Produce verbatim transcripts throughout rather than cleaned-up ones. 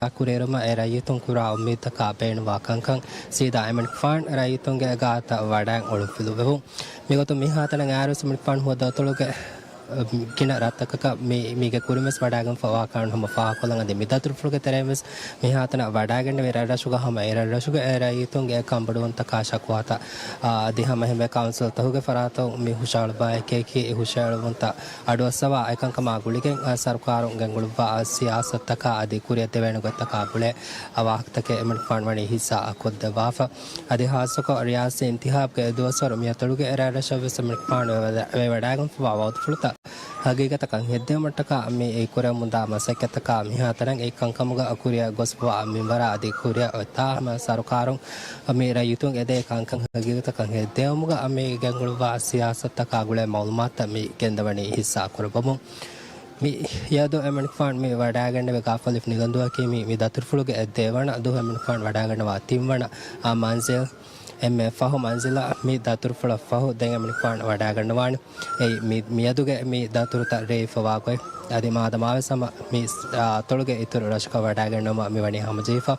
ކުރިއެރުމަށް އެ ރައްޔިތުން ކުރާ އުއްމީދުތަކާ ބޭނުންވާ ކަންކަން ސީދާ އެމަނިކުފާން ރައްޔިތުންގެ ގާތަށް ވަޑައިން އޮޅުންފިލުއްވެވުން. މިގޮތުން މިހާތަނަށް އައިރުވެސް އެމަނިކުފާން ހުވަދު އަތޮޅުގެ ގިނަ ރަށްތަކަކަށް މި، މީގެ ކުރިންވެސް ވަޑައިގެންފަވާ ކަން ހަމަ ފާހަގަކޮށްލަން. އަދި މި ދަތުރުފުޅުގެ ތެރެއިންވެސް މިހާތަނަށް ވަޑައިގެންނެވި ރަށްރަށުގަ ހަމަ އެ ރަށްރަށުގެ އެ ރައްޔިތުންގެ ކަންބޮޑުވުންތަކާ ޝަކުވާތައް، އާ، އަދި ހަމައެހެންމެ ކައުންސިލްތަކުގެ ފަރާތުން މި ހުށަހަޅުއްވާ އެކިއެކި ހުށަހެޅުވުންތައް އަޑުއައްސަވާ އެކަންކަމާ ގުޅިގެން، އާ، ސަރުކާރުން ގެންގުޅުއްވާ ސިޔާސަތުތަކާ އަދި ކުރިއަށް ދެވޭނެ ގޮތްތަކާ ގުޅޭ، އާ، ވާހަކަތަކެއް އެމަނިކުފާން ވަނީ ހިއްސާ ކޮށްދެއްވާފަ. އަދި ހާއްސަކޮށް ރިޔާސީ އިންތިހާބުގެ އެ ދުވަސްވަރު މި އަތޮޅުގެ އެ ރަށްރަށަށްވެސް އެމަނިކުފާނު ވެވަޑައިގެންފަވާ ވައުދުފުޅުތައް ހަގީގަތަކަށް ހެއްދެވުމަށްޓަކާ މި އެ ކުރެވެމުންދާ މަސައްކަތްތަކާ މިހާތަނަށް އެ ކަންކަމުގަ ކުރިއަށް ގޮސްފަވާ މިންވަރާ އަދި ކުރިއަށް އޮތާ ހަމަ ސަރުކާރުން މި ރައްޔިތުން އެދޭ ކަންކަން ހަގީގަތަކަށް ހެއްދެވުމުގަ މި ގެންގުޅުއްވާ ސިޔާސަތުތަކާ ގުޅޭ މައުލޫމާތުތައް މި ގެންދަވަނީ ހިއްސާ ކުރައްވަމުން. މިއަދު އެމަނިކުފާން މި ވަޑައިގެންނެވި ގާފަލިފު ނިގަންދޫއަކީ މި، މި ދަތުރުފުޅުގެ ދެވަނަ ދުވަހު އެމަނިކުފާން ވަޑައިގަންނަވާ ތިންވަނަ، އާ، މަންޒިލް. އެންމެ ފަހު މަންޒިލަށް މި ދަތުރުފުޅަށް ފަހު ދެން އެމަނިކުފާން ވަޑައިގަންނަވާނެ. އެއީ މި، މިއަދުގެ މި ދަތުރުތައް ރޭވިފަވާ ގޮތް. އަދި މާދަމާވެސް ހަމަ މި، އާ، އަތޮޅުގެ އިތުރު ރަށަކަށް ވަޑައިގެންނެވުމަށް މި ވަނީ ހަމަޖެހިފަ.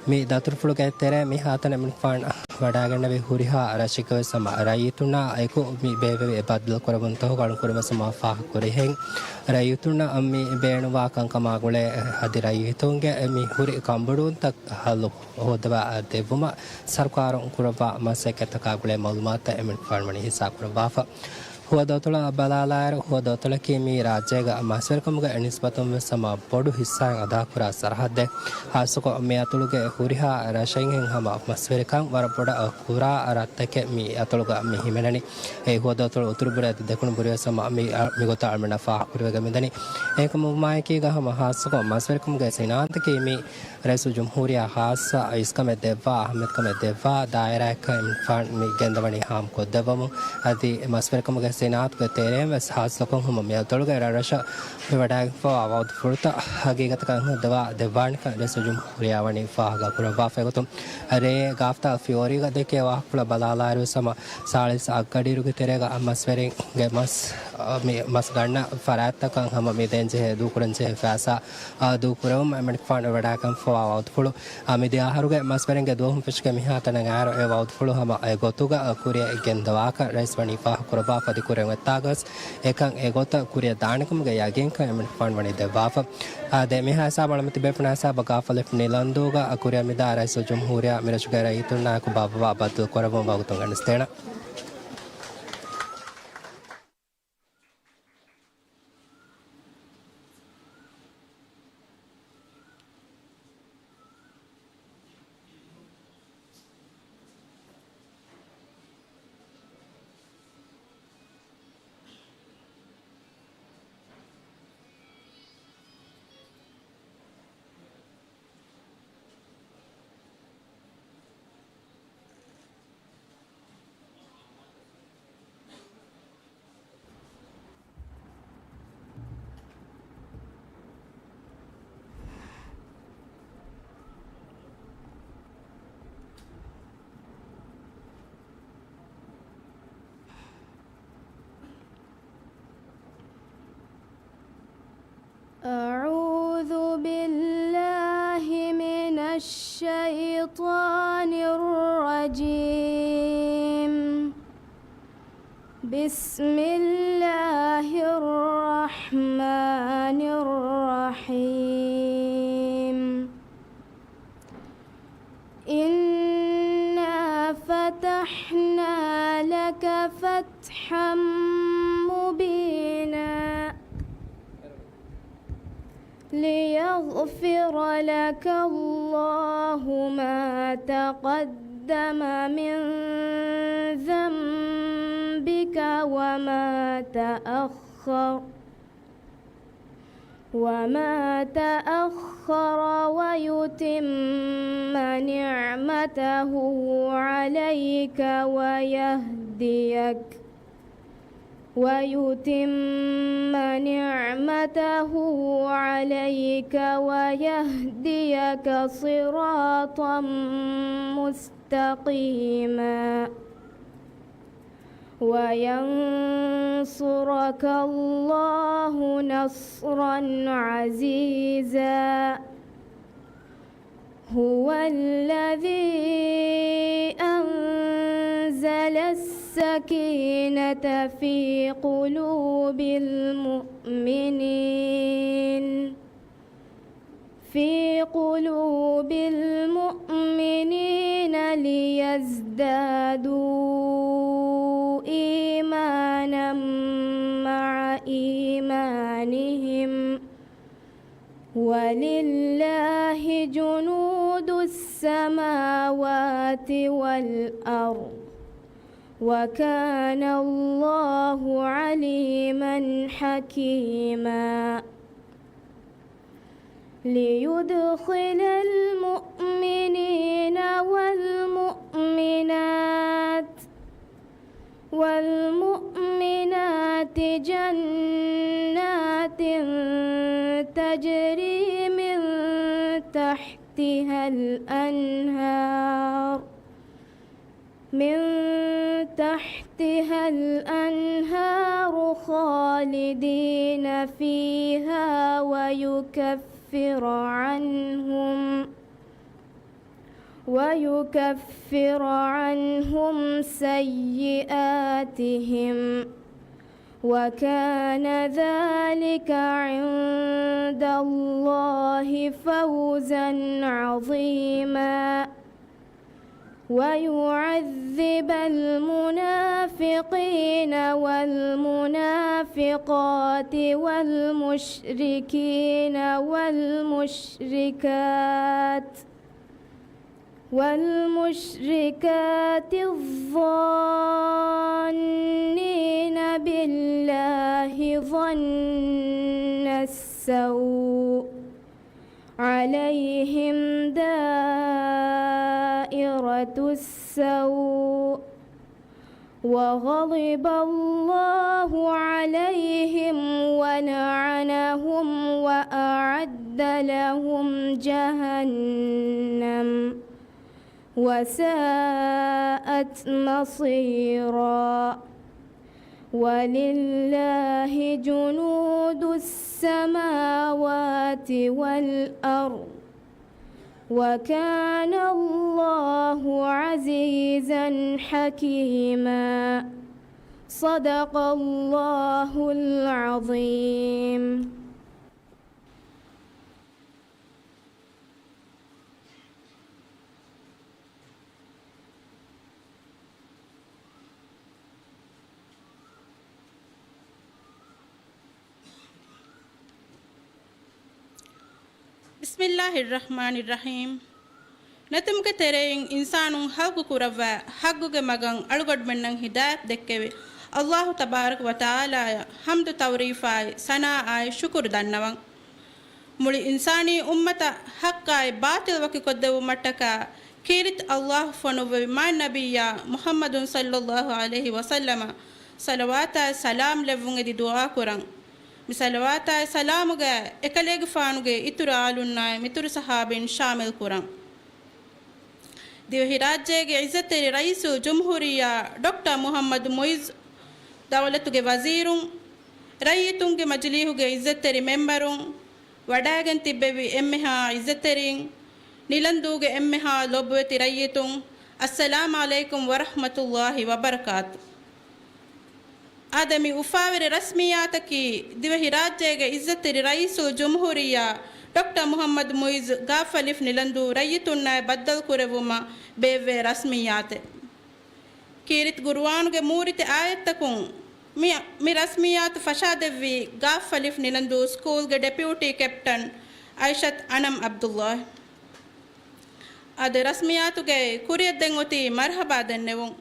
މި ދަތުރުފުޅުގެ ތެރޭ މިހާތަނަށް އެމަނިކުފާން ވަޑައިގެންނެވި ހުރިހާ ރަށެއްގަވެސް ހަމަ ރައްޔިތުންނާ އެކު މި ބޭއްވެވި އެ ބައްދަލުކުރެވުންތަކުގެ އަޅުން ކުރިންވެސް ހަމަ ފާހަގަކުރިހެން، ރައްޔިތުންނަށް މި ބޭނުންވާ ކަންކަމާ ގުޅޭ އަދި ރައްޔިތުންގެ މި ހުރި ކަންބޮޑުވުންތައް ހައްލު ހޯއްދަވާ ދެއްވުމަށް ސަރުކާރުން ކުރައްވާ މަސައްކަތްތަކާ ގުޅޭ މައުލޫމާތުތައް އެމަނިކުފާން ވަނީ ހިއްސާ ކުރައްވާފަ. ހުވަދު އަތޮޅަށް ބަލާލާއިރު، ހުވަދު އަތޮޅަކީ މި ރާއްޖޭގަ މަސްވެރިކަމުގެ ނިސްބަތުން ވެސް ހަމަ ބޮޑު ހިއްސާއެއް އަދާކުރާ ސަރަހައްދެއް. ހާއްސަކޮށް މި އަތޮޅުގެ ހުރިހާ ރަށެއްހެން ހަމަ މަސްވެރިކަން ވަރަށް ބޮޑަށް ކުރާ ރަށްތަކެއް މި އަތޮޅުގަ މި ހިމެނެނީ. އެ ހުވަދު އަތޮޅު އުތުރު ބުރެ އަދި ދެކުނު ބުރެ ވެސް ހަމަ މި، މިގޮތަށް އަޅުމެންނަށް ފާހަގަކުރިވެގެން މިދަނީ. އެކަމު މާއެކީގަ ހަމަ ހާއްސަކޮށް މަސްވެރިކަމުގެ ސިނާއަތަކީ މި ރައީސުލްޖުމްހޫރިއްޔާ ހާއްސަ އިސްކަމެއް ދެއްވާ އަހައްމިޔަތުކަމެއް ދެއްވާ ދާއިރާއެއްކަން އެމަނިކުފާން މި ގެންދަވަނީ ހާމަކޮށްދެއްވަމުން. އަދި މަސްވެރިކަމުގެ ސިނާއަތުގެ ތެރެއިން ވެސް ހާއްސަކޮށް ހަމަ މި އަތޮޅުގެ ރަށްރަށަށް މި ވަޑައިގެންފަވާ ވައުދުފުޅުތައް ހަގީގަތަކަށް ހޯއްދަވާ ދެއްވާނެކަން ރައީސުލްޖުމްހޫރިއްޔާ ވަނީ ފާހަގަކުރައްވާފައިގޮތުން، ރޭ ގާފްތާ ފިޔޯރީގަ ދެކޭ ވާހަކަފުޅަށް ބަލާލާއިރު ވެސް ހަމަ ސާޅީސް އަށްގަޑިއިރުގެ ތެރޭގަ މަސްވެރިންގެ މަސް، މި މަސް ގަންނަ ފަރާތްތަކަށް ހަމަ މި ދޭންޖެހޭ ދޫކުރަންޖެހޭ ފައިސާ އާ، ދޫކުރެވުމަށް އެމަނިކުފާނު ވަޑައިގެންފަވާ ވައުދުފުޅު، އާ، މިދިޔަ އަހަރުގެ މަސްވެރިންގެ ދުވަހުން ފެށިގެން މިހާތަނަށް އައިރު އެ ވައުދުފުޅު ހަމަ އެ ގޮތުގަ ކުރިއަށް ގެންދަވާކަށް ރައީސް ވަނީ ފާހަގަކުރައްވާފަ. އަދި ކުރިއަށް އޮތްތާގަވެސް އެކަން އެ ގޮތަށް ކުރިއަށް ދާނެކަމުގެ ޔަގީންކަން އެމަނިކުފާނު ވަނީ ދެއްވާފަ. އާ، ދެ މިހާ ހިސާބަށް އަޅަމެން ތިބޭފުޅުންނާ ހިސާބަށް ގާފަލިފު ނިލަންދޫގަ ކުރިއަށް މިދާ ރައީސުލްޖުމްހޫރިއްޔާ މިރަށުގެ ރައްޔިތުންނާއެކު ބާއްވަވާ ބައްދަލުކުރެއްވުން ވަގުތުން ގެނެސްދޭނަން. أعوذ بالله من الشيطان الرجيم. بسم الله الرحمن الرحيم. إنا فتحنا لك فتحا مبينا. ليغفر لك الله ما تقدم من ذنبك وما تأخر، وما تأخر ويتم نعمته عليك ويهديك، ويتم نعمته عليك ويهديك صراطا مستقيما. وينصرك الله نصرا عزيزا. هو الذي أنزل السكينة في قلوب المؤمنين، في قلوب المؤمنين ليزدادوا إيمانا مع إيمانهم، ولله جنود السماوات والأرض، وكان الله عليما حكيما. ليدخل المؤمنين والمؤمنات والمؤمنات جنات تجري من تحتها الأنهار، من تحتها الأنهار خالدين فيها ويكفر عنهم ويكفر عنهم سيئاتهم، وكان ذلك عند الله فوزا عظيما. ويعذب المنافقين والمنافقات والمشركين والمشركات والمشركات الظانين بالله ظن السوء عليهم دائرة السوء وغضب الله عليهم ولعنهم وأعد لهم جهنم وساءت مصيرا. ولله جنود السماوات والأرض وكان الله عزيزا حكيما. صدق الله العظيم. بسم الله الرحمن الرحيم. ނެތުމުގެ ތެރެއިން އިންސާނުން ހަލްގު ކުރައްވާ ޙައްޤުގެ މަގަށް އަޅުގަނޑުމެންނަށް ހިދާޔަތް ދެއްކެވި ﷲ ތަބާރަކަ ވަތަޢާލާއަށް ޙަމްދު ތަޢުރީފާއި ސަނާއާއި ޝުކުރު ދަންނަވަން. މުޅި އިންސާނީ އުއްމަތަށް ޙައްޤާއި ބާޠިލް ވަކިކޮށްދެއްވުމަށްޓަކާ ކީރިތި ﷲ ފޮނުއްވެވި މާތް ނަބިއްޔާ މުޙައްމަދު ޞައްލައްލާހު ޢަލައިހި ވަސައްލަމަށް ޞަލަވާތާއި ސަލާމް ލެއްވުން އެދި ދުޢާ ކުރަން. މި ޞަލަވާތާއި ސަލާމުގައި އެކަލޭގެފާނުގެ އިތުރު އާލުންނާއި މިތުރު ޞަޙާބީން ޝާމިލް ކުރަން. ދިވެހިރާއްޖޭގެ ޢިއްޒަތްތެރި ރައީސުލްޖުމްހޫރިއްޔާ ޑޮކްޓަރ މުޙައްމަދު މުޢިއްޒު، ދައުލަތުގެ ވަޒީރުން، ރައްޔިތުންގެ މަޖިލީހުގެ ޢިއްޒަތްތެރި މެމްބަރުން، ވަޑައިގެން ތިއްބެވި އެންމެހާ ޢިއްޒަތްތެރިން، ނިލަންދޫގެ އެންމެހާ ލޮބުވެތި ރައްޔިތުން، އައްސަލާމް ޢަލައިކުމް ވަރަޙްމަތުﷲ ވަބަރަކާތު. އާދެ، މި އުފާވެރި ރަސްމިއްޔާތަކީ ދިވެހިރާއްޖޭގެ ޢިއްޒަތްތެރި ރައީސުލްޖުމްހޫރިއްޔާ ޑޮކްޓަރ މުޙައްމަދު މުޢިއްޒު ގާފަލިފް ނިލަންދޫ ރައްޔިތުންނާއި ބައްދަލުކުރެއްވުމަށް ބޭއްވޭ ރަސްމިއްޔާތެއް. ކީރިތި ޤުރުއާނުގެ މޫރިތި އާޔަތްތަކުން މި، މި ރަސްމިއްޔާތު ފަށާދެއްވީ ގާފަލިފް ނިލަންދޫ ސްކޫލްގެ ޑެޕިއުޓީ ކެޕްޓަން އައިޝަތް އަނަމް ޢަބްދުﷲ. އާދެ، ރަސްމިއްޔާތުގައި ކުރިއަށް ދެން އޮތީ މަރްޙަބާ ދެންނެވުން.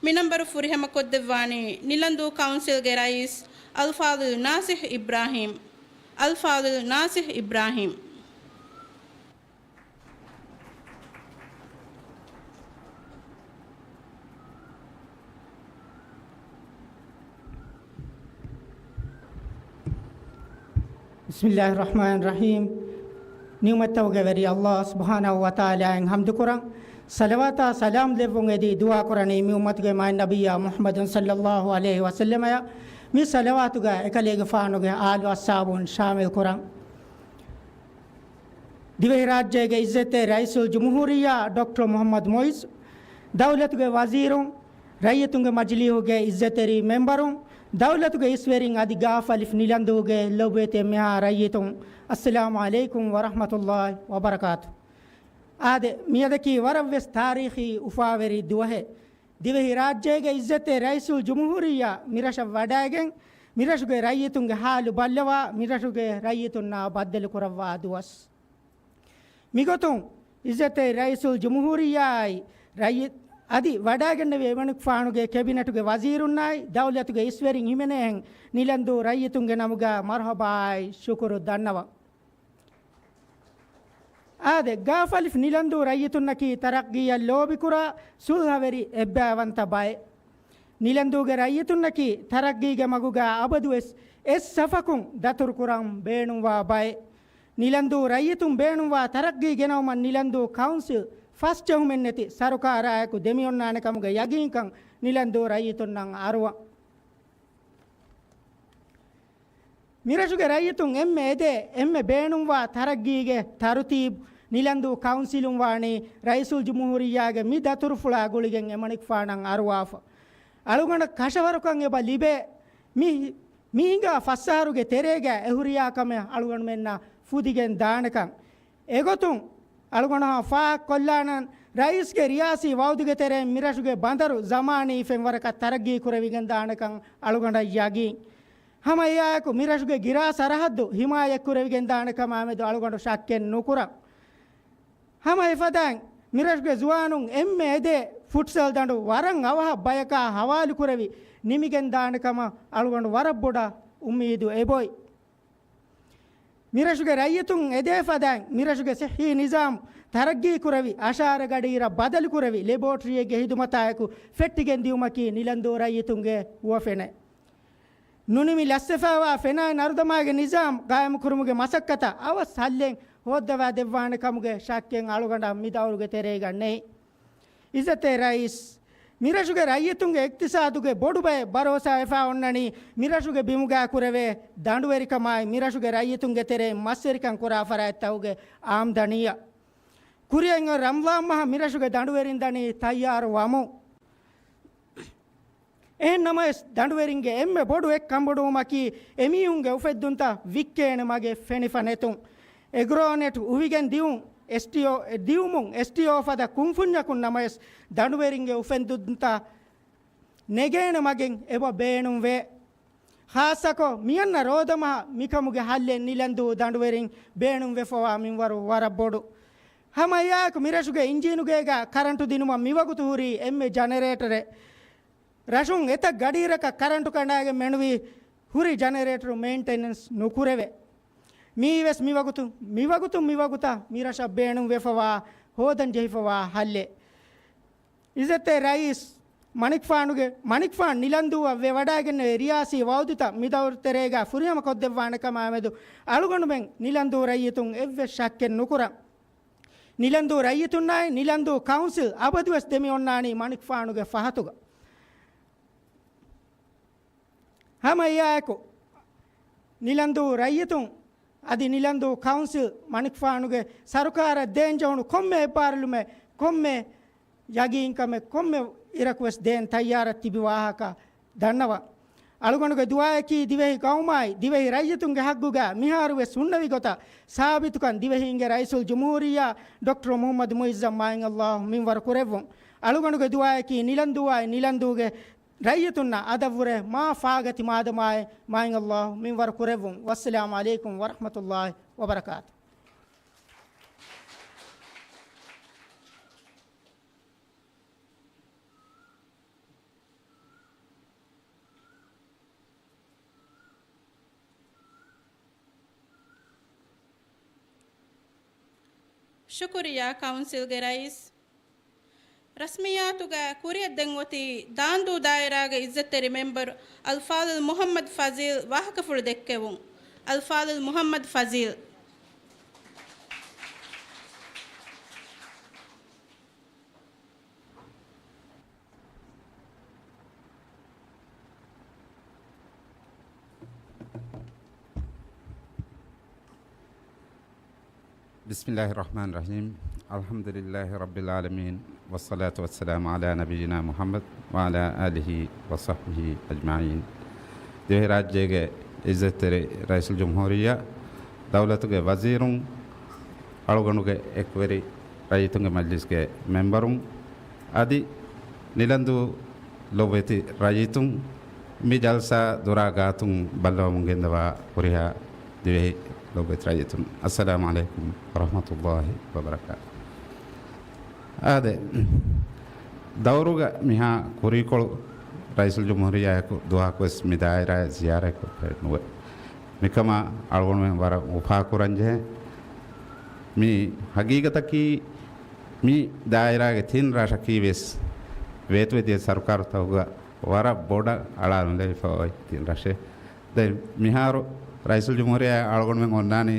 މި ނަންބަރު ފުރިހަމަކޮށްދެއްވާނީ ނިލަންދޫ ކައުންސިލްގެ ރައީސް އަލްފާޟިލް ނާޞިޙް އިބްރާހީމް. އަލްފާޟިލް ނާޞިޙް އިބްރާހީމް. بسم الله الرحمن الرحيم. ނިޢުމަތްތަކުގެ ވެރި ﷲ ސުބްޙާނަހޫ ވަތަޢާލާއަށް ޙަމްދުކުރަން. ޞަލަވާތާ ސަލާމް ލެއްވުން އެދި ދުޢާކުރަނީ މި އުއްމަތުގެ މާތް ނަބިއްޔާ މުޙައްމަދު ޞައްލައްލާހު ޢަލައިހި ވަސައްލަމަޔަށް. މި ޞަލަވާތުގައި އެކަލޭގެފާނުގެ އާލު އަޞްޙާބުން ޝާމިލް ކުރަން. ދިވެހިރާއްޖޭގެ އިއްޒަތްތެރި ރައީސުލްޖުމްހޫރިއްޔާ ޑޮކްޓަރ މުޙައްމަދު މުޢިއްޒު، ދައުލަތުގެ ވަޒީރުން، ރައްޔިތުންގެ މަޖިލީހުގެ އިއްޒަތްތެރި މެންބަރުން، ދައުލަތުގެ އިސްވެރިން އަދި ގާފަލިފު ނިލަންދޫގެ ލޮބުވެތި އެންމެހާ ރައްޔިތުން، އައްސަލާމު ޢަލައިކުމް ވަރަޙްމަތުﷲި ވަބަރަކާތު. އާދެ، މިއަދަކީ ވަރަށްވެސް ތާރީޚީ އުފާވެރި ދުވަހެއް. ދިވެހިރާއްޖޭގެ އިއްޒަތްތެރި ރައީސުލްޖުމްހޫރިއްޔާ މިރަށަށް ވަޑައިގެން، މިރަށުގެ ރައްޔިތުންގެ ޙާލު ބައްލަވާ، މިރަށުގެ ރައްޔިތުންނާ ބައްދަލުކުރައްވާ ދުވަސް. މިގޮތުން އިއްޒަތްތެރި ރައީސުލްޖުމްހޫރިއްޔާއާއި ރައްޔި-، އަދި ވަޑައިގެންނެވި އެމަނިކުފާނުގެ ކެބިނެޓުގެ ވަޒީރުންނާއި ދައުލަތުގެ އިސްވެރިން ހިމެނޭހެން ނިލަންދޫ ރައްޔިތުންގެ ނަމުގަ މަރުޙަބާއާއި ޝުކުރު ދަންނަވަން. އާދެ، ގާފަލިފު ނިލަންދޫ ރައްޔިތުންނަކީ ތަރައްގީއަށް ލޯބިކުރާ، ސުލްހަވެރި އެއްބައިވަންތަ ބައެއް. ނިލަންދޫގެ ރައްޔިތުންނަކީ ތަރައްގީގެ މަގުގަ އަބަދުވެސް އެއްސަފަކުން ދަތުރުކުރަން ބޭނުންވާ ބައެއް. ނިލަންދޫ ރައްޔިތުން ބޭނުންވާ ތަރައްގީ ގެނައުމަށް ނިލަންދޫ ކައުންސިލް ފަސްޖެހުމެއްނެތި ސަރުކާރާއެކު ދެމިއޮންނާނެ ކަމުގެ ޔަގީންކަން ނިލަންދޫ ރައްޔިތުންނަށް އަރުވަން. މިރަށުގެ ރައްޔިތުން އެންމެ އެދޭ، އެންމެ ބޭނުންވާ ތަރައްގީގެ ތަރުތީބު ނިލަންދޫ ކައުންސިލުން ވާނީ ރައީސުލްޖުމްހޫރިއްޔާގެ މި ދަތުރުފުޅާ ގުޅިގެން އެމަނިކުފާނަށް އަރުވާފަ. އަޅުގަނޑަށް ކަށަވަރުކަން އެބަ ލިބޭ މި، މި ހިނގާ ފަސް އަހަރުގެ ތެރޭގަ އެހުރިހާ ކަމެއް އަޅުގަނޑުމެންނަށް ފުދިގެން ދާނެކަން. އެގޮތުން އަޅުގަނޑު ހަމަ ފާހަގަކޮށްލާނަން، ރައީސްގެ ރިޔާސީ ވައުދުގެ ތެރެއިން މިރަށުގެ ބަނދަރު ޒަމާނީ ފެންވަރަކަށް ތަރައްގީ ކުރެވިގެން ދާނެކަން އަޅުގަނޑަށް ޔަގީން. ހަމަ އެއާއެކު މިރަށުގެ ގިރާ ސަރަހައްދު ހިމާޔަތްކުރެވިގެން ދާނެ ކަމާމެދު އަޅުގަނޑު ޝައްކެއް ނުކުރަން. ހަމަ އެފަދައިން މިރަށުގެ ޒުވާނުން އެންމެ އެދޭ ފުޓްސަލް ދަނޑު ވަރަށް އަވަހަށް ބަޔަކާ ހަވާލުކުރެވި ނިމިގެން ދާނެ ކަމަށް އަޅުގަނޑު ވަރަށް ބޮޑަށް އުއްމީދު އެބޮތް. މިރަށުގެ ރައްޔިތުން އެދޭ ފަދައިން މިރަށުގެ ޞިއްޙީ ނިޒާމް ތަރައްގީ ކުރެވި، އަށާރަ ގަޑިއިރަށް ބަދަލު ކުރެވި، ލެބޯޓްރީއެއްގެ ހިދުމަތާއެކު ފެއްޓިގެން ދިއުމަކީ ނިލަންދޫ ރައްޔިތުންގެ ހުވަފެނެއް. ނުނިމި ލަސްވެފައިވާ ފެނާއި ނަރުދަމާގެ ނިޒާމް ގާއިމުކުރުމުގެ މަސައްކަތަށް އަވަސް ހައްލެއް ހޯއްދަވާ ދެއްވާނެ ކަމުގެ ޝައްކެއް އަޅުގަނޑަށް މި ދައުރުގެ ތެރޭގަ ނެތް. އިއްޒަތްތެރި ރައީސް، މިރަށުގެ ރައްޔިތުންގެ އިޤްތިޞާދުގެ ބޮޑު ބައެއް ބަރޯސާވެފަ އޮންނަނީ މިރަށުގެ ބިމުގަ ކުރެވޭ ދަނޑުވެރިކަމާއި، މިރަށުގެ ރައްޔިތުންގެ ތެރެއިން މަސްވެރިކަން ކުރާ ފަރާތްތަކުގެ އާމްދަނީއަށް. ކުރިއަށް ރަމްޟާން މަހަށް މިރަށުގެ ދަނޑުވެރިން ދަނީ ތައްޔާރު ވަމުން. އެހެން ނަމަވެސް، ދަނޑުވެރިންގެ އެންމެ ބޮޑު އެއް ކަނބޮޑުވުމަކީ، އެމީހުންގެ އުފެއްދުންތައް ވިއްކޭނެ މަގެއް ފެނިފަ ނެތުން. އެގްރޯނެޓް އުވިގެން ދިއުން، އެސްޓީއޯ، ދިއުމުން އެސްޓީއޯ ފަދަ ކުންފުންޏަކުން ނަމަވެސް، ދަނޑުވެރިންގެ އުފެއްދުންތައް ނެގޭނެ މަގެއް އެބަ ބޭނުންވޭ. ޚާއްޞަކޮށް، މިއަންނަ ރޯދަމަހަށް މިކަމުގެ ހައްލެއް ނިލަންދޫ ދަނޑުވެރިން ބޭނުންވެފަވާ މިންވަރު ވަރަށް ބޮޑު. ހަމަ އެއާއެކު މިރަށުގެ އިންޖީނުގޭގަ ކަރަންޓު ދިނުމަށް މިވަގުތު ހުރީ އެންމެ ޖަނަރޭޓަރެއް. ރަށުން އެތައް ގަޑިއިރަކަށް ކަރަންޓު ކަނޑާގެން މެނުވީ ހުރި ޖަނަރޭޓަރު މެއިންޓެނެންސް ނުކުރެވޭ. މީވެސް މިވަގުތު، މިވަގުތުން މިވަގުތަށް މިރަށަށް ބޭނުންވެފަވާ ހޯދަން ޖެހިފަވާ ހައްލެއް. އިއްޒަތްތެރި ރައީސް މަނިކުފާނުގެ، މަނިކުފާނު ނިލަންދޫއަށް ވެވަޑައިގެންނެވި ރިޔާސީ ވައުދުތައް މިދައުރު ތެރޭގަ ފުރިހަމަ ކޮށްދެއްވާނެ ކަމާމެދު އަޅުގަނޑުމެން ނިލަންދޫ ރައްޔިތުން އެއްވެސް ޝައްކެއް ނުކުރަން. ނިލަންދޫ ރައްޔިތުންނާއި ނިލަންދޫ ކައުންސިލް އަބަދުވެސް ދެމިއޮންނާނީ މަނިކުފާނުގެ ފަހަތުގަ. ހަމަ އެއާއެކު، ނިލަންދޫ ރައްޔިތުން އަދި ނިލަންދޫ ކައުންސިލް މަނިކުފާނުގެ ސަރުކާރަށް ދޭންޖެހުނު ކޮންމެ އެއްބާރުލުމެއް، ކޮންމެ ޔަގީންކަމެއް، ކޮންމެ އިރަކުވެސް ދޭން ތައްޔާރަށް ތިބި ވާހަކަ ދަންނަވަން. އަޅުގަނޑުގެ ދުޢާއަކީ ދިވެހި ޤައުމާއި ދިވެހި ރައްޔިތުންގެ ޙައްޤުގަ މިހާރުވެސް ހުންނެވި ގޮތަށް ސާބިތުކަން ދިވެހީންގެ ރައީސުލްޖުމްހޫރިއްޔާ ޑޮކްޓަރު މުޙައްމަދު މުޢިއްޒަށް މާތް ﷲ މިންވަރު ކުރެއްވުން. އަޅުގަނޑުގެ ދުޢާއަކީ ނިލަންދޫއާއި ނިލަންދޫގެ ރައްޔިތުންނަށް އަދަށްވުރެ މާ ފާގަތި މާދަމާއެއް މާތް ﷲ މިންވަރު ކުރެއްވުން. ވައްސަލާމު ޢަލައިކުމް ވަރަޙްމަތުﷲި ވަބަރަކާތު. ޝުކުރިއްޔާ ކައުންސިލްގެ ރައީސް. ރަސްމިއްޔާތުގަ ކުރިއަށް ދެން އޮތީ ދާންދޫ ދާއިރާގެ އިއްޒަތްތެރި މެމްބަރު އަލްފާޟިލް މުޙައްމަދު ފަޒީލް ވާހަކަފުޅު ދެއްކެވުން. އަލްފާޟިލް މުޙައްމަދު ފަޒީލް. بسم الله الرحمن الرحيم. الحمد لله رب العالمين، والصلاة والسلام على نبينا محمد وعلى آله وصحبه أجمعين. ދިވެހިރާއްޖޭގެ އިއްޒަތްތެރި ރައީސުލްޖުމްހޫރިއްޔާ، ދައުލަތުގެ ވަޒީރުން، އަޅުގަނޑުގެ އެކުވެރި ރައްޔިތުންގެ މަޖްލިސްގެ މެމްބަރުން، އަދި ނިލަންދޫ ލޮބުވެތި ރައްޔިތުން، މި ޖަލްސާ ދުރާ ގާތުން ބައްލަވަމުން ގެންދަވާ ހުރިހާ ދިވެހި ލޮބުވެތި ރައްޔިތުން، އައްސަލާމު ޢަލައިކުމް ވަރަޙްމަތުﷲި ވަބަރަކާތު. އާދެ، ދައުރުގަ މިހާ ކުރީކޮޅު ރައީސުލްޖުމްހޫރިއްޔާއެކު ދުވަހަކުވެސް މި ދާއިރާއަށް ޒިޔާރަތްކޮށްފައެއް ނުވޭ. މިކަމާ އަޅުގަނޑުމެން ވަރަށް އުފާކުރަންޖެހޭ. މި ހަގީގަތަކީ މި ދާއިރާގެ ތިން ރަށަކީ ވެސް ވޭތުވެދިޔަ ސަރުކާރުތަކުގަ ވަރަށް ބޮޑަށް އަޅާލުން ލެވިފަ އޮތް ތިން ރަށެއް. ދެން މިހާރު ރައީސުލްޖުމްހޫރިއްޔާ އަޅުގަނޑުމެން އޮންނާނީ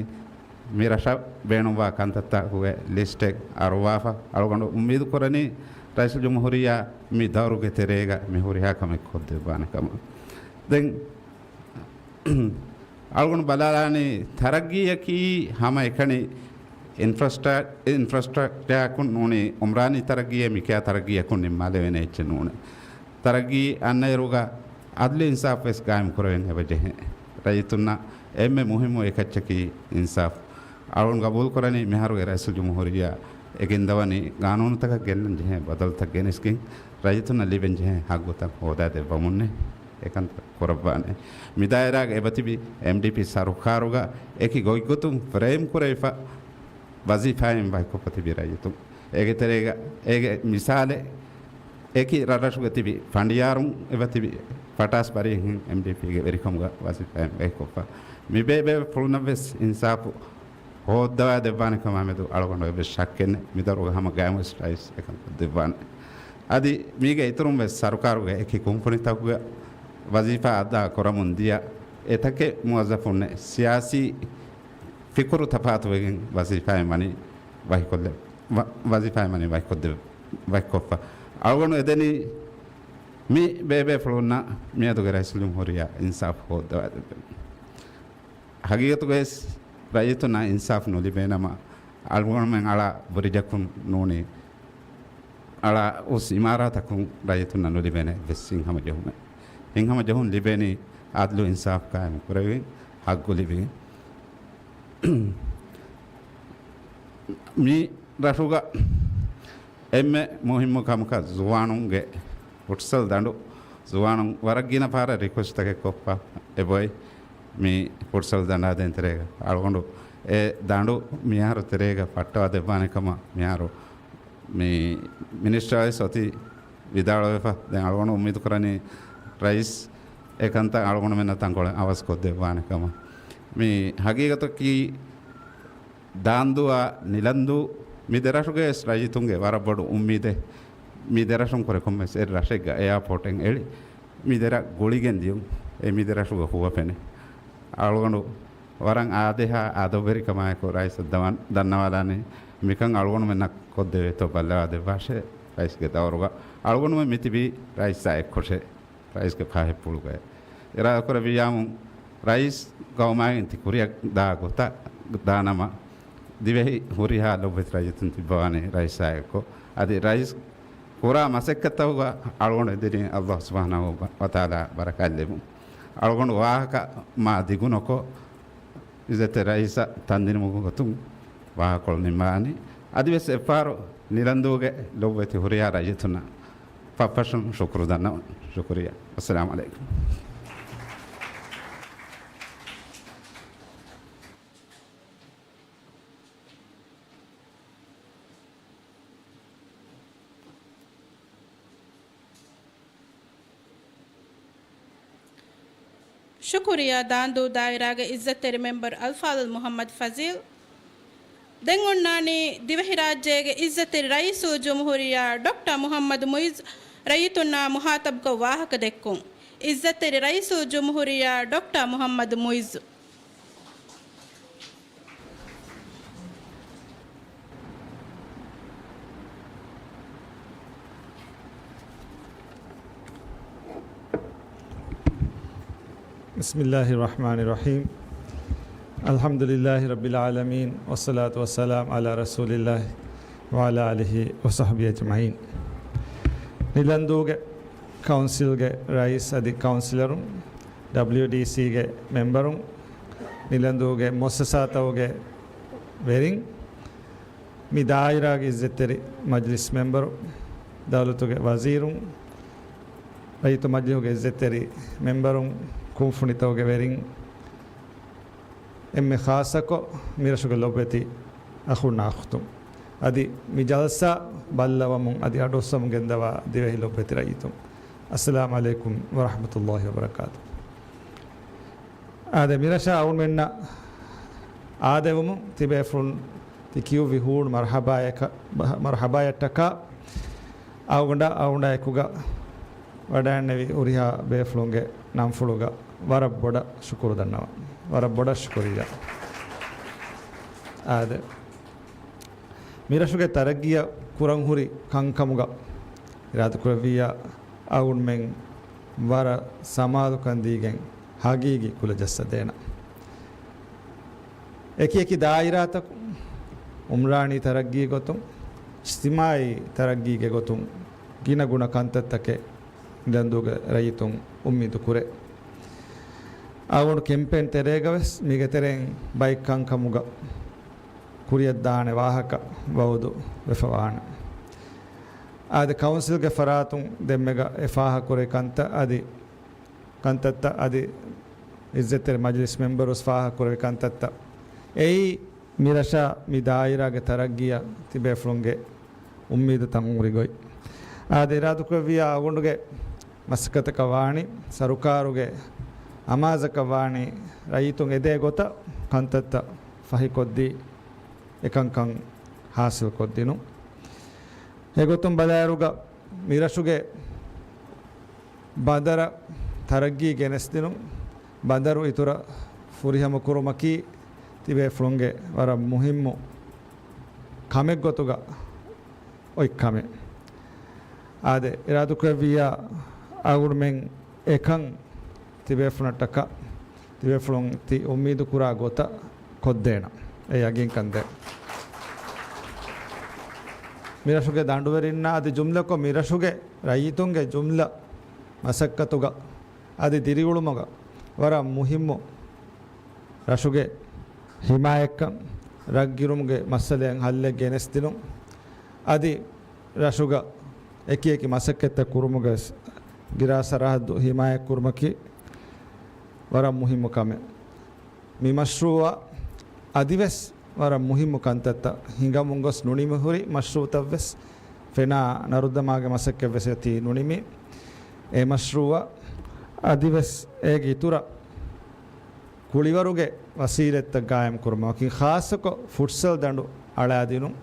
މި ރަށަށް ބޭނުންވާ ކަންތައްތަކުގެ ލިސްޓެއް އަރުވާފަ. އަޅުގަނޑު އުއްމީދު ކުރަނީ ރައީސުލްޖުމްހޫރިއްޔާ މި ދައުރުގެ ތެރޭގަ މި ހުރިހާ ކަމެއް ކޮށްދެއްވާނެ ކަމަށް. ދެން އަޅުގަނޑު ބަލާލާނީ ތަރައްގީއަކީ ހަމައެކަނި އިންފްރަސްޓްރަ-، އިންފްރަސްޓްރަކްޗާކުން ނޫނީ އުމްރާނީ ތަރައްގީއެއް މިކިޔާ ތަރައްގީއަކުން ނިންމާލެވޭނެ އެއްޗެއް ނޫނޭ. ތަރައްގީ އަންނައިރުގަ އަދްލު އިންސާފު ވެސް ގާއިމް ކުރެވެން އެބަ ޖެހޭ. ރައްޔިތުންނަށް އެންމެ މުހިއްމު އެކައްޗަކީ އިންސާފު. އަޅުގަނޑު ގަބޫލުކުރަނީ މިހާރުގެ ރައީސުލްޖުމްހޫރިއްޔާ އެ ގެންދަވަނީ ގާނޫނުތަކަށް ގެންނަން ޖެހޭ ބަދަލުތައް ގެނެސްގެން ރައްޔިތުންނަށް ލިބެން ޖެހޭ ހައްގުތައް ހޯދާދެއްވަމުންނޭ. އެކަންތައް ކުރައްވާނެ. މި ދާއިރާގަ އެބަތިބި އެމްޑީޕީ ސަރުކާރުގަ އެކި ގޮތްގޮތުން ފްރޭމް ކުރެވިފަ ވަޒީފާއިން ވަކިކޮށްފަ ތިބި ރައްޔިތުން. އޭގެ ތެރޭގަ އޭގެ މިސާލެއް އެކި ރަށްރަށުގަ ތިބި ފަނޑިޔާރުން އެބަތިބި ފަޓާސް ބަރީހެން އެމްޑީޕީގެ ވެރިކަމުގަ ވަޒީފާއިން ވަކިކޮށްފަ. މި ބޭބޭފުޅުންނަށް ވެސް އިންސާފު ހޯއްދަވާ ދެއްވާނެ ކަމާމެދު އަޅުގަނޑު އެއްވެސް ޝައްކެއް ނެތް. މިދައުރުގަ ހަމަ ގައިމުވެސް ރައީސް އެކަން ކޮށްދެއްވާނެ. އަދި މީގެ އިތުރުން ވެސް ސަރުކާރުގެ އެކި ކުންފުނިތަކުގަ ވަޒީފާ އަދާ ކުރަމުން ދިޔަ އެތަކެއް މުވައްޒަފުންނެއް ސިޔާސީ ފިކުރު ތަފާތުވެގެން ވަޒީފާއިން ވަނީ ވަކިކޮށްލެ-، ވަ-، ވަޒީފާއިން ވަނީ ވަކިކޮށްދެ-، ވަކިކޮށްފަ. އަޅުގަނޑު އެދެނީ މި ބޭބޭފުޅުންނަށް މިއަދުގެ ރައީސުލްޖުމްހޫރިއްޔާ އިންސާފު ހޯއްދަވާ ދެއްވެން. ހަގީގަތުގައި ވެސް ރައްޔިތުންނަށް އިންސާފު ނުލިބޭނަމަ، އަޅުގަނޑުމެން އަޅާ ބުރިޖަކުން ނޫނީ، އަޅާ އުސް އިމާރާތަކުން ރައްޔިތުންނަށް ނުލިބޭނެ އެއްވެސް ހިތްހަމަޖެހުމެއް. ހިތްހަމަޖެހުން ލިބޭނީ އަދްލު އިންސާފު ޤާއިމު ކުރެވިގެން، ހައްގު ލިބިގެން. މި ރަށުގަ އެންމެ މުހިއްމު ކަމަކަށް ޒުވާނުންގެ ފުޓްސަލް ދަނޑު، ޒުވާނުން ވަރަށް ގިނަ ފަހަރަށް ރިކުއެސްޓްތަކެއް ކޮށްފަ އެބައޮތް މި ފުޓްސަލް ދަނޑާދޭން ތެރޭގަ. އަޅުގަނޑު އެ ދަނޑު މިހާރު ތެރޭގަ ފައްޓަވާ ދެއްވާނެ ކަމަށް މިހާރު މި މިނިސްޓަރ ވެސް އޮތީ ވިދާޅުވެފަ. ދެން އަޅުގަނޑު އުއްމީދު ކުރަނީ ރައީސް އެ ކަންތައް އަޅުގަނޑުމެންނަށް ތަންކޮޅެއް އަވަސް ކޮށްދެއްވާނެ ކަމަށް. މި ހަގީގަތަކީ ދާންދޫއާ ނިލަންދޫ މި ދެރަށުގެ ވެސް ރައްޔިތުންގެ ވަރަށް ބޮޑު އުއްމީދެއް. މި ދެރަށުން ކުރެ ކޮންމެސް އެއް ރަށެއްގަ އެއާޕޯޓެއް އެޅި މި ދެރަށް ގުޅިގެން ދިޔުން. އެ މި ދެރަށުގަ ހުވަފެނެއް. އަޅުގަނޑު ވަރަށް އާދޭހާ އަދަބުވެރިކަމާއެކު ރައީސަށް ދަވާން ދަންނަވާލާނީ. މިކަން އަޅުގަނޑުމެންނަށް ކޮށްދެވޭތޯ ބައްލަވާ ދެއްވާށޭ. ރައީސްގެ ދައުރުގަ އަޅުގަނޑުމެން މިތިބީ ރައީސާ އެއްކޮށޭ. ރައީސްގެ ފާހެއްޕުޅުގައި އިރާދަކުރެއްވިއްޔާމު، ރައީސް ގައުމާއިން ތި ކުރިއަށް ދާ ގޮތަށް ދާނަމަ، ދިވެހި ހުރިހާ ލޮބުވެތި ރައްޔިތުން ތިއްބަވާނެ ރައީސާއެކު. އަދި ރައީސް ކުރާ މަސައްކަތްތަކުގަ އަޅުގަނޑު އެދެނީ ﷲ ސުބްޙާނަހޫ ވަތަޢާލާ ބަރަކާތްލެއްވުން. އަޅުގަނޑު ވާހަކަ މާ ދިގުނުކޮށް، އިއްޒަތްތެރި ރައީސަށް ތަންދިނުމުގެ ގޮތުން ވާހަކަކޮޅު ނިންމާނީ. އަދިވެސް އެއްފަހަރު ނިލަންދޫގެ ލޮބުވެތި ހުރިހާ ރައްޔިތުންނަށް ފަށްފަށުން ޝުކުރު ދަންނަވަން. ޝުކުރިއްޔާ. އައްސަލާމު ޢަލައިކުމް. ޝުކުރިއްޔާ ދާންދޫ ދާއިރާގެ އިއްޒަތްތެރި މެމްބަރު އަލްފާޟިލް މުޙައްމަދު ފަޒީލް. ދެން އޮންނާނީ ދިވެހިރާއްޖޭގެ އިއްޒަތްތެރި ރައީސުލްޖުމްހޫރިއްޔާ ޑޮކްޓަރ މުޙައްމަދު މުޢިއްޒު ރައްޔިތުންނާ މުޚާޠަބުކޮށް ވާހަކަ ދެއްކުން. އިއްޒަތްތެރި ރައީސުލްޖުމްހޫރިއްޔާ ޑޮކްޓަރ މުޙައްމަދު މުޢިއްޒު. بسم الله الرحمن الرحيم. الحمد لله رب العالمين، والصلاة والسلام على رسول الله وعلى آله وصحبه أجمعين. ނިލަންދޫގެ ކައުންސިލްގެ ރައީސް އަދި ކައުންސިލަރުން، ޑަބްލިޔުޑީސީގެ މެމްބަރުން، ނިލަންދޫގެ މުއައްސަސާތަކުގެ ވެރިން، މި ދާއިރާގެ އިއްޒަތްތެރި މަޖިލިސް މެމްބަރު، ދައުލަތުގެ ވަޒީރުން، ރައްޔިތު މަޖިލިހުގެ އިއްޒަތްތެރި މެމްބަރުން، ކުންފުނިތަކުގެ ވެރިން، އެންމެ ޚާއްޞަކޮށް މިރަށުގެ ލޮބުވެތި އަޚުންނާ އުޚްތުން، އަދި މި ޖަލްސާ ބައްލަވަމުން އަދި އަޑުއައްސަމުން ގެންދަވާ ދިވެހި ލޮބުވެތި ރައްޔިތުން، އައްސަލާމު ޢަލައިކުމް ވަރަޙްމަތުﷲި ވަބަރަކާތު. އާދެ، މިރަށަށް އަޅުމެންނަށް އާދެވުމުން ތިބޭފުޅުން ތި ކިޔުއްވި ހޫނު މަރުޙަބާޔަކަށް، މަރުޙަބާޔަށްޓަކާ އަޅުގަނޑާ އަޅުގަނޑާ އެކުގަ ވަޑައިންނެވި ހުރިހާ ބޭފުޅުންގެ ނަންފުޅުގަ ވަރަށް ބޮޑަށް ޝުކުރު ދަންނަވަން. ވަރަށް ބޮޑަށް ޝުކުރިއްޔާ. އާދެ، މިރަށުގެ ތަރައްގީއަށް ކުރަން ހުރި ކަންކަމުގަ އިރާދަކުރެއްވިއްޔާ އަޅުގަނޑުމެން ވަރަށް ސަމާލުކަން ދީގެން ހަގީގީ ކުލަ ޖައްސަދޭނަން. އެކި އެކި ދާއިރާތަކުން އުމްރާނީ ތަރައްގީ ގޮތުން، އިޖްތިމާޢީ ތަރައްގީގެ ގޮތުން ގިނަ ގުނަ ކަންތައްތަކެއް ނިލަންދޫގެ ރައްޔިތުން އުއްމީދު ކުރޭ. އަޅުގަނޑު ކެމްޕޭން ތެރޭގަ ވެސް މީގެ ތެރެއިން ބައެއް ކަންކަމުގަ ކުރިއަށްދާނެ ވާހަކަ ވައުދު ވެފަވާނެ. އާދެ، ކައުންސިލްގެ ފަރާތުން ދެންމެގަ އެ ފާހަގަކުރެވި ކަންތައް އަދި، ކަންތައްތައް އަދި އިއްޒަތްތެރި މަޖިލިސް މެމްބަރު ވެސް ފާހަގަކުރެވި ކަންތައްތައް އެއީ މިރަށާ މި ދާއިރާގެ ތަރައްގީއަށް ތިބޭފުޅުންގެ އުއްމީދުތައް އުނގުރި ގޮތް. އާދެ، އިރާދަކުރެއްވިއްޔާ އަޅުގަނޑުގެ މަސައްކަތަކަށް ވާނީ، ސަރުކާރުގެ އަމާޒަކަށް ވާނީ، ރައްޔިތުން އެދޭ ގޮތަށް ކަންތައްތައް ފަހިކޮށްދީ، އެކަންކަން ހާސިލްކޮށްދިނުން. އެގޮތުން ބަލާއިރުގަ މިރަށުގެ ބަނދަރަށް ތަރައްގީ ގެނެސްދިނުން، ބަނދަރު އިތުރަށް ފުރިހަމަކުރުމަކީ ތިބޭފުޅުންގެ ވަރަށް މުހިއްމު ކަމެއްގޮތުގަ އޮތް ކަމެއް. އާދެ، އިރާދަކުރެއްވިއްޔާ އަޅުގަނޑުމެން އެކަން ތިބޭފުޅުންނަށްޓަކާ، ތިބޭފުޅުން ތި އުއްމީދު ކުރާ ގޮތަށް ކޮށްދޭނަން. އެ ޔަގީންކަން ދޭ. މިރަށުގެ ދަނޑުވެރިންނާ އަދި ޖުމްލަކޮށް މިރަށުގެ ރައްޔިތުންގެ ޖުމްލަ މަސައްކަތުގަ އަދި ދިރިއުޅުމުގަ ވަރަށް މުހިއްމު ރަށުގެ ހިމާޔަތްކަން، ރަށްގިރުމުގެ މައްސަލައަށް ހައްލެއް ގެނެސްދިނުން، އަދި ރަށުގަ އެކި އެކި މަސައްކަތްތައް ކުރުމުގަ ގިރާ ސަރަހައްދު ހިމާޔަތްކުރުމަކީ ވަރަށް މުހިއްމު ކަމެއް. މި މަޝްރޫޢަށް އަދިވެސް ވަރަށް މުހިއްމު ކަންތައްތައް ހިނގަމުން ގޮސް ނުނިމި ހުރި މަޝްރޫޢުތައްވެސް ފެނާ ނަރުދަމާގެ މަސައްކަތްވެސް އެތީ ނުނިމި. އެ މަޝްރޫޢަށް އަދިވެސް އޭގެ އިތުރަށް ކުޅިވަރުގެ ވަސީލަތްތައް ގާއިމްކުރުމަކީ ޚާއްޞަކޮށް ފުޓްސަލް ދަނޑު އަޅާދިނުން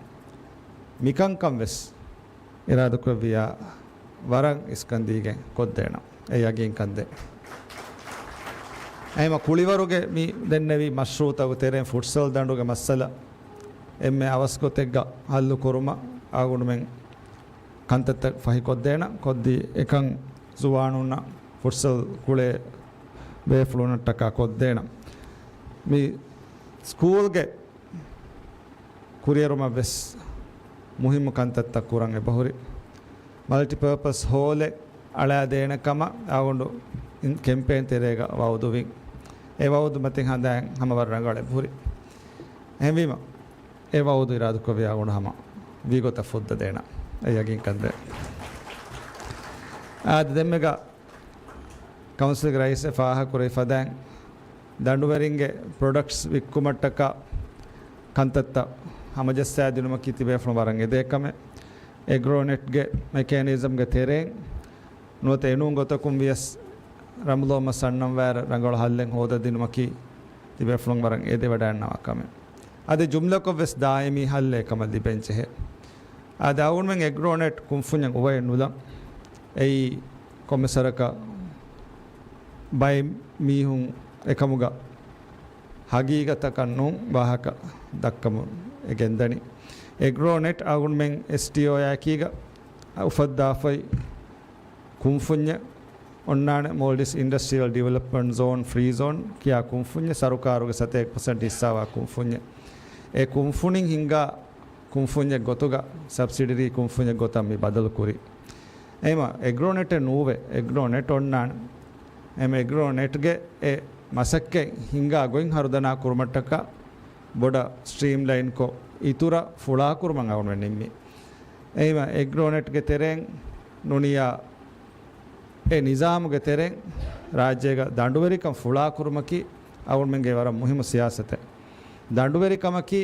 މިކަންކަން ވެސް އިރާދަކުރެއްވިއްޔާ ވަރަށް އިސްކަންދީގެން ކޮށްދޭނަން. އެ ޔަގީންކަންދޭ. އެހެންވީމަ ކުޅިވަރުގެ މި ދެންނެވި މަޝްރޫޢުތަކުގެ ތެރެއިން ފުޓްސަލް ދަނޑުގެ މައްސަލަ އެންމެ އަވަސްގޮތެއްގަ ހައްލުކުރުމަށް އަޅުގަނޑުމެން ކަންތައްތައް ފަހިކޮށްދޭނަން. ކޮށްދީ އެކަން ޒުވާނުންނަށް ފުޓްސަލް ކުޅޭ ބޭފުޅުންނަށްޓަކާ ކޮށްދޭނަން. މި ސްކޫލްގެ ކުރިއެރުމަށްވެސް މުހިއްމު ކަންތައްތައް ކުރަން އެބަހުރި. މަލްޓިޕާޕަސް ހޯލެއް އަޅާދޭނެ ކަމަށް އަޅުގަނޑު ކެމްޕޭން ތެރޭގަ ވައުދުވިން. އެ ވައުދު މަތިން ހަނދާން ހަމަ ވަރަށް ރަނގަޅަށް އެބަހުރި. އެހެންވީމަ، އެ ވައުދު އިރާދަކުރެއްވިއްޔާ އަޅުގަނޑު ހަމަ ވީގޮތަށް ފުއްދަދޭނަން. އެ ޔަގީންކަންދޭ. އާދެ، ދެންމެގަ ކައުންސިލްގެ ރައީސް ފާހަގަކުރެވި ފަދައިން، ދަނޑުވެރިންގެ ޕްރޮޑަކްޓްސް ވިއްކުމަށްޓަކާ ކަންތައްތައް ހަމަޖައްސާދިނުމަކީ ތިބޭފުޅުން ވަރަށް އެދޭ ކަމެއް. އެގްރޯނެޓްގެ މެކޭނިޒަމްގެ ތެރެއިން ނުވަތަ އެނޫން ގޮތަކުން ވިޔަސް ރަނބުލޯމަސް އަންނަން ވާއިރަށް ރަނގަޅު ހައްލެއް ހޯދަދިނުމަކީ ތިބޭފުޅުން ވަރަށް އެދެވަޑައިންނަވާ ކަމެއް. އަދި ޖުމްލަކޮށް ވެސް ދާއިމީ ހައްލެއް ކަމަށް ލިބެން ޖެހޭ. އާދެ، އަޅުގަނޑުމެން އެގްރޯނެޓް ކުންފުންޏަށް އުވައެއް ނުލަން. އެއީ ކޮންމެ ސަރަކަށް ބައެއް މީހުން އެކަމުގަ ހަގީގަތަކަށް ނޫން ވާހަކަ ދައްކަމުން އެ ގެންދަނީ. އެގްރޯނެޓް އަޅުގަނޑުމެން އެސްޓީއޯއާއެކީގަ އުފައްދާފައި ކުންފުންޏެއް. އޮންނާނެ މޯލްޑިވްސް އިންޑަސްޓްރިއަލް ޑިވެލޮޕްމަންޓް ޒޯން، ފްރީ ޒޯން ކިޔާ ކުންފުންޏެއް، ސަރުކާރުގެ ސަތޭކަ ޕަސެންޓް ހިއްސާވާ ކުންފުންޏެއް. އެ ކުންފުނިން ހިންގާ ކުންފުންޏެއް ގޮތުގަ، ސަބްސިޑަރީ ކުންފުންޏެއް ގޮތަށް މި ބަދަލު ކުރީ. އެހެންވީމަ އެގްރޯނެޓެއް ނޫވޭ، އެގްރޯނެޓް އޮންނާނެ. އެހެންވީމަ އެގްރޯނެޓްގެ އެ މަސައްކަތް ހިންގާ ގޮތް ހަރުދަނާ ކުރުމަށްޓަކާ ބޮޑަށް ސްޓްރީމްލައިންކޮށް، އިތުރަށް ފުޅާކުރުމަށް އަޅުގަނޑުމެން ނިންމީ. އެހެންވީމަ އެގްރޯނެޓްގެ ތެރެއިން ނޫނިއްޔާ އެ ނިޒާމުގެ ތެރެއިން ރާއްޖޭގަ ދަނޑުވެރިކަން ފުޅާކުރުމަކީ އަޅުގަނޑުމެންގެ ވަރަށް މުހިއްމު ސިޔާސަތެއް. ދަނޑުވެރިކަމަކީ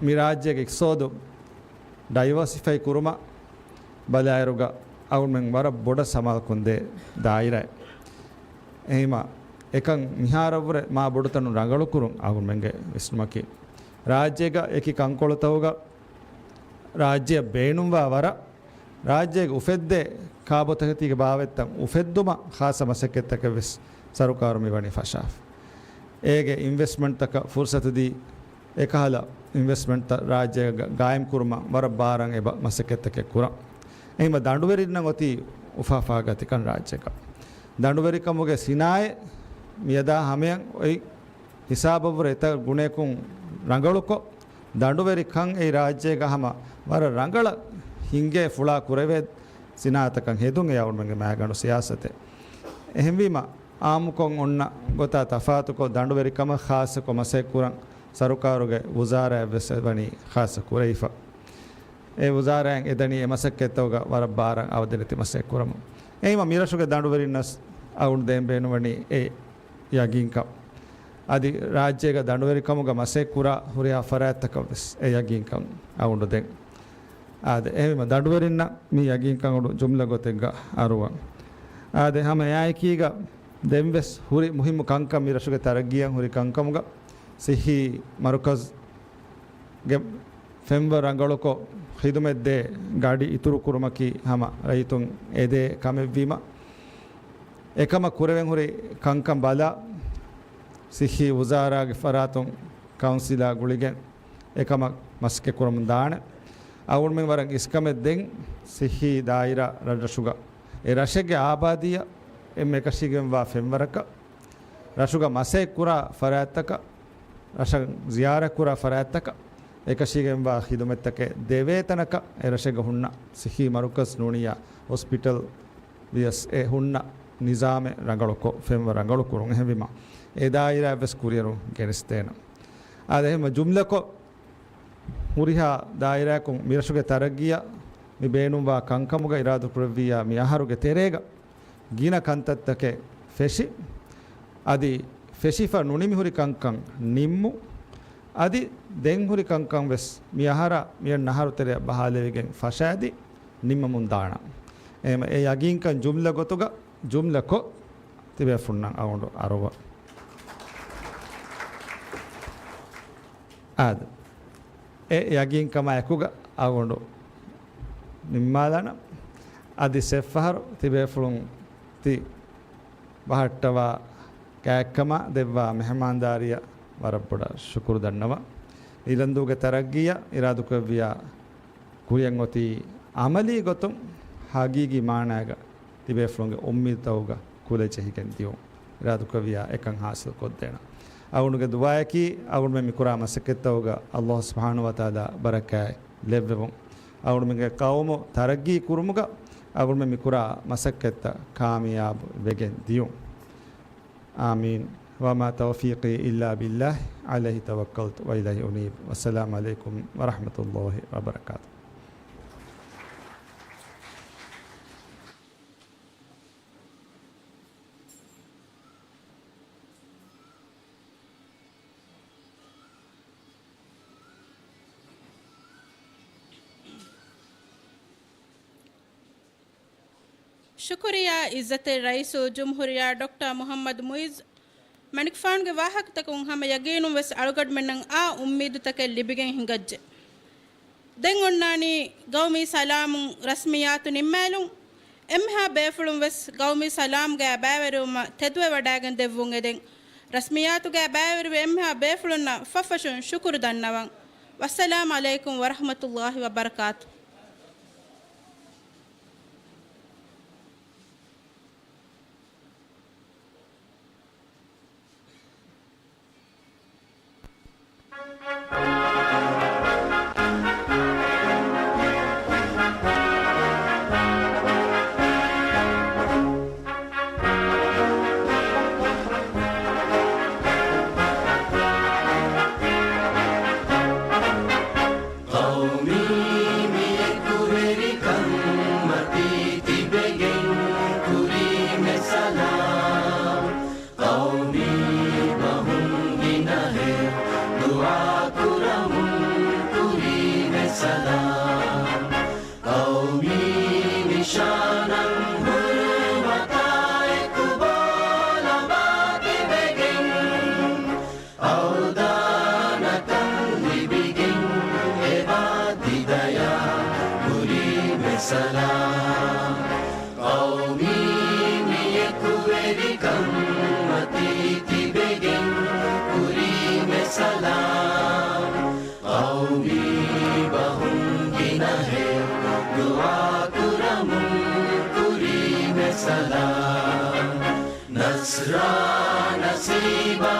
މި ރާއްޖޭގެ އިޤްތިޞާދު ޑައިވާސިފައި ކުރުމަށް ބަލާއިރުގަ އަޅުގަނޑުމެން ވަރަށް ބޮޑަށް ސަމާލުކޮށްދޭ ދާއިރާއެއް. އެހެންވީމަ އެކަން މިހާރަށްވުރެ މާ ބޮޑުތަނުން ރަނގަޅުކުރުން އަޅުގަނޑުމެންގެ ވިސްނުމަކީ. ރާއްޖޭގަ އެކި ކަންކޮޅުތަކުގަ ރާއްޖެއަށް ބޭނުންވާ ވަރަށް، ރާއްޖޭގެ އުފެއްދޭ ކާބޯތަކެތީގެ ބާވަތްތައް އުފެއްދުމަށް ޚާއްޞަ މަސައްކަތްތަކެއް ވެސް ސަރުކާރު މި ވަނީ ފަށާފަ. އޭގެ އިންވެސްޓްމަންޓްތަކަށް ފުރުސަތު ދީ، އެކަހަލަ އިންވެސްޓްމަންޓްތައް ރާއްޖޭގަ ގާއިމް ކުރުމަށް ވަރަށް ބާރަށް އެބަ މަސައްކަތްތަކެއް ކުރަން. އެހެންވީމަ ދަނޑުވެރިންނަށް އޮތީ އުފާ ފާގަތިކަން ރާއްޖޭގަ. ދަނޑުވެރިކަމުގެ ސިނާއަތް މިއަދާ ހަމަޔަށް އޮތް ހިސާބަށްވުރެ އެތައް ގުނަޔަކުން ރަނގަޅުކޮށް، ދަނޑުވެރިކަން އެއީ ރާއްޖޭގަ ހަމަ ވަރަށް ރަނގަޅަށް ހިންގޭ ފުޅާ ކުރެވޭ ސިނާއަތަކަށް ހެދުން އެއީ އަޅުގަނޑުމެންގެ މައިގަނޑު ސިޔާސަތެއް. އެހެންވީމަ، އާއްމުކޮށް އޮންނަ ގޮތާ ތަފާތުކޮށް، ދަނޑުވެރިކަމަށް ޚާއްޞަކޮށް މަސައްކަތް ކުރަން ސަރުކާރުގެ ވުޒާރާއެއް ވެސް ވަނީ ޚާއްޞަ ކުރެވިފަ. އެ ވުޒާރާއިން އެދަނީ އެ މަސައްކަތްތަކުގަ ވަރަށް ބާރަށް އަވަދިނެތި މަސައްކަތް ކުރަމުން. އެހެންވީމަ މިރަށުގެ ދަނޑުވެރިންނަށް އަޅުގަނޑު ދޭން ބޭނުންވަނީ އެ ޔަގީންކަން. އަދި ރާއްޖޭގަ ދަނޑުވެރިކަމުގަ މަސައްކަތް ކުރާ ހުރިހާ ފަރާތްތަކަށް ވެސް އެ ޔަގީންކަން އަޅުގަނޑު ދޭން. އާދެ، އެހެންވީމަ ދަނޑުވެރިންނަށް މި ޔަގީންކަން އަޅުގަނޑު ޖުމްލަ ގޮތެއްގަ އަރުވަން. އާދެ، ހަމަ އެއާއެކީގަ ދެން ވެސް ހުރި މުހިއްމު ކަންކަން، މި ރަށުގެ ތަރައްގީއަށް ހުރި ކަންކަމުގަ ޞިއްޙީ މަރުކަޒް ގެ ފެންވަރު ރަނގަޅުކޮށް، ޚިދުމަތްދޭ ގަޑި އިތުރުކުރުމަކީ ހަމަ ރައްޔިތުން އެދޭ ކަމެއްވީމަ، އެކަމަށް ކުރެވެން ހުރި ކަންކަން ބަލާ، ޞިއްޙީ ވުޒާރާގެ ފަރާތުން ކައުންސިލާ ގުޅިގެން އެކަމަށް މަސައްކަތް ކުރަމުން ދާނެ. އަޅުގަނޑުމެން ވަރަށް އިސްކަމެއް ދޭން ޞިއްޙީ ދާއިރާ ރަށްރަށުގަ އެ ރަށެއްގެ އާބާދީއަށް އެންމެ އެކަށީގެންވާ ފެންވަރަކަށް، ރަށުގަ މަސައްކަތް ކުރާ ފަރާތްތަކަށް، ރަށަށް ޒިޔާރަތް ކުރާ ފަރާތްތަކަށް އެކަށީގެންވާ ޚިދުމަތްތަކެއް ދެވޭ ތަނަކަށް އެ ރަށެއްގަ ހުންނަ ޞިއްޙީ މަރުކަޒް ނޫނިއްޔާ ހޮސްޕިޓަލް ވިޔަސް އެ ހުންނަ ނިޒާމެއް ރަނގަޅުކޮށް، ފެންވަރު ރަނގަޅުކުރުން. އެހެންވީމަ، އެ ދާއިރާއަށް ވެސް ކުރިއެރުން ގެނެސްދޭނަން. އާދެ، އެހެންވީމަ ޖުމްލަކޮށް، ހުރިހާ ދާއިރާއަކުން މިރަށުގެ ތަރައްގީއަށް މި ބޭނުންވާ ކަންކަމުގަ އިރާދަކުރެއްވިއްޔާ، މި އަހަރުގެ ތެރޭގަ ގިނަ ކަންތައްތަކެއް ފެށި، އަދި ފެށިފަ ނުނިމި ހުރި ކަންކަން ނިންމު، އަދި ދެން ހުރި ކަންކަން ވެސް މި އަހަރާ މިއަންނަ އަހަރު ތެރެއަށް ބަހާލެވިގެން ފަށާދި ނިންމަމުން ދާނަން. އެހެންވީމަ އެ ޔަގީންކަން ޖުމްލަ ގޮތުގަ ޖުމްލަކޮށް، ތިބޭފުޅުންނަށް އަޅުގަނޑު އަރުވަން. އާދެ، އެ ޔަގީންކަމާ އެކުގަ އަޅުގަނޑު ނިންމާލާނަން. އަދި ސެއްފަހަރު ތިބޭފުޅުން ތި ބަހައްޓަވާ ގާތްކަމާ ދެއްވާ މެހެމާންދާރީއަށް ވަރަށް ބޮޑަށް ޝުކުރު ދަންނަވަން. އިލަންދޫގެ ތަރައްގީއަށް އިރާދަކުރެއްވިއްޔާ، ކުރިއަށް އޮތީ އަމަލީ ގޮތުން ހަގީގީ މާނާގަ ތިބޭފުޅުންގެ އުއްމީދުތަކުގަ ކުލަ ޖެހިގެން ދިޔުން. އިރާދަކުރެއްވިއްޔާ އެކަން ހާސިލް ކޮށްދޭނަން. އަޅުގަނޑުގެ ދުޢާއަކީ، އަޅުގަނޑުމެން މިކުރާ މަސައްކަތްތަކުގަ ﷲ ސުބްޙާނަހޫ ވަތަޢާލާ ބަރަކާތް ލެއްވެވުން. އަޅުގަނޑުމެންގެ ޤައުމު ތަރައްގީ ކުރުމުގަ އަޅުގަނޑުމެން މިކުރާ މަސައްކަތްތައް ކާމިޔާބު ވެގެން ދިޔުން. އާމީން. وما توفيقي إلا بالله عليه توكلت وإليه أنيب. والسلام عليكم ورحمة الله وبركاته. ޝުކުރިއްޔާ ޢިއްޒަތްތެރި ރައީސުލްޖުމްހޫރިއްޔާ ޑޮކްޓަރ މުޙައްމަދު މުޢިއްޒު މަނިކުފާނުގެ ވާހަކަތަކުން ހަމަ ޔަގީނުން ވެސް އަޅުގަނޑުމެންނަށް އާ އުއްމީދުތަކެއް ލިބިގެން ހިނގައްޖެ. ދެން އޮންނާނީ ގައުމީ ސަލާމުން ރަސްމިއްޔާތު ނިންމާލުން. އެންމެހާ ބޭފުޅުން ވެސް ގައުމީ ސަލާމްގައި ބައިވެރިވުމަށް ތެދުވެވަޑައިގެން ދެއްވުން އެދެން. ރަސްމިއްޔާތުގައި ބައިވެރިވި އެންމެހާ ބޭފުޅުންނަށް ފަށްފަށުން ޝުކުރު ދަންނަވަން. ވައްސަލާމް ޢަލައިކުމް ވަރަޙްމަތުﷲި ވަބަރަކާތު. ސަލާމް. ޤައުމީ މި އެކުވެރިކަން މަތީ ތިބެގެން ކުރީމެ ސަލާމް. ޤައުމީ ބަހުން ގިނަހެޔޮ ދުޢާ ކުރަމުން ކުރީމެ ސަލާމް. ނަޞްރާ ނަސީބާ